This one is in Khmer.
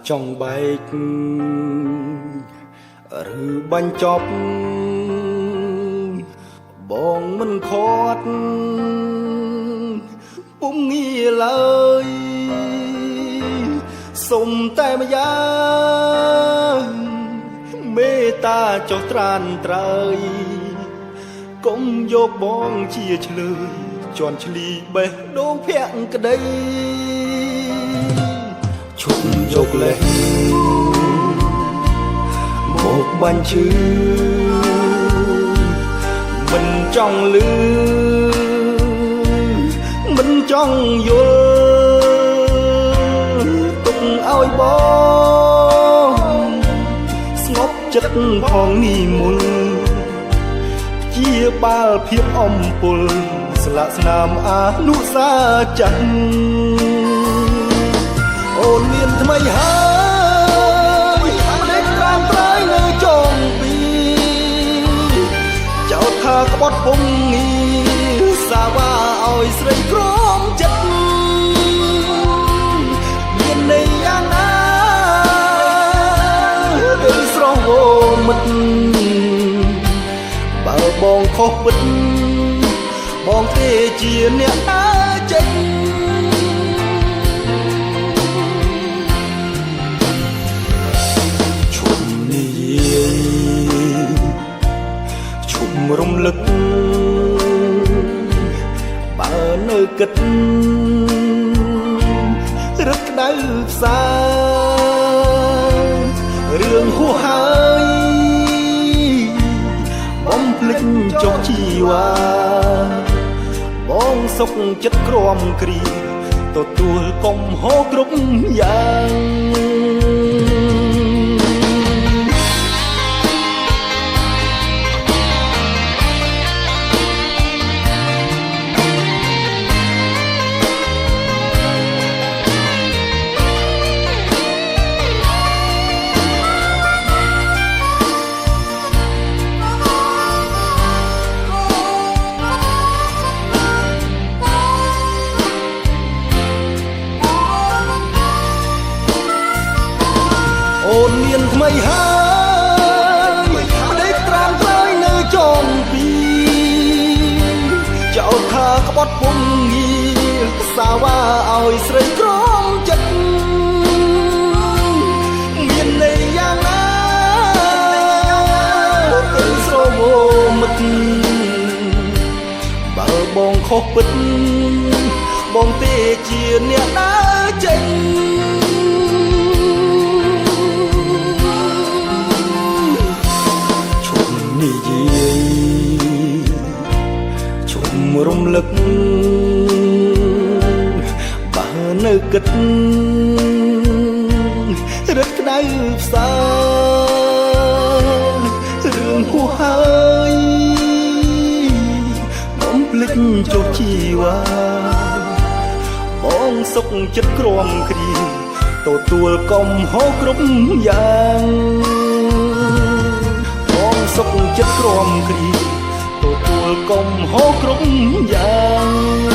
ចង់បែកឬបាញ់ចប់បងមិនខាត់ពុំងារឡើយសុំតែម្យ៉ាងមេត្តាចុះត្រានត្រើយកុំយកបងជាឆ្លើយជន់ឈ្លីបេះដូងភក្តីឈប់យកលេសមកបាញ់ឈឺមិនចង់លឺមិនចង់យល់ទុកឲ្យបងស្ងប់ចិត្តផងនេះមុនជាបាលភាពអំពុលស្លាកស្នាមអនុសាច័ន្ទអូនមានថ្មីហើយដេកត្រាំត្រើយនៅចុងពីចោទថាក្បត់ពុំងារសាវ៉ាឲ្យស្រីក្រមចិត្តមានន័យយ៉ាងណាទៅស្រស់វមិត្តបើបងខុសពិតបងទេជាអ្នកដើរចេញឈប់និយាយឈប់រំលឹកបើនៅគិតរឹកក្តៅផ្សារឿងហួសហើយបំភ្លេចចុះជីវ៉ាបងសុខចិត្តក្រំគ្រាទទួលកំហុសគ្រប់យ៉ាងអូនមានថ្មីហើយដេកត្រាំត្រើយនៅចុងពីចោទថាក្បត់ពុំងារសាវ៉ាឲ្យស្រីក្រមចិត្តមានន័យយ៉ាងណាទៅស្រមមិត្តបើបងខុសពិតបងទេជាអ្នកដើរចេញនិយាយឈប់រំលឹកបើនៅគិតរឹតក្តៅផ្សារឿងហួសហើយបំភ្លេចចុះជីវ៉ាបងសុខចិត្តក្រំគ្រាទទួលកំហុសគ្រប់យ៉ាងសុខចិត្តក្រំគ្រាទទួលកំហុសគ្រប់យ៉ាង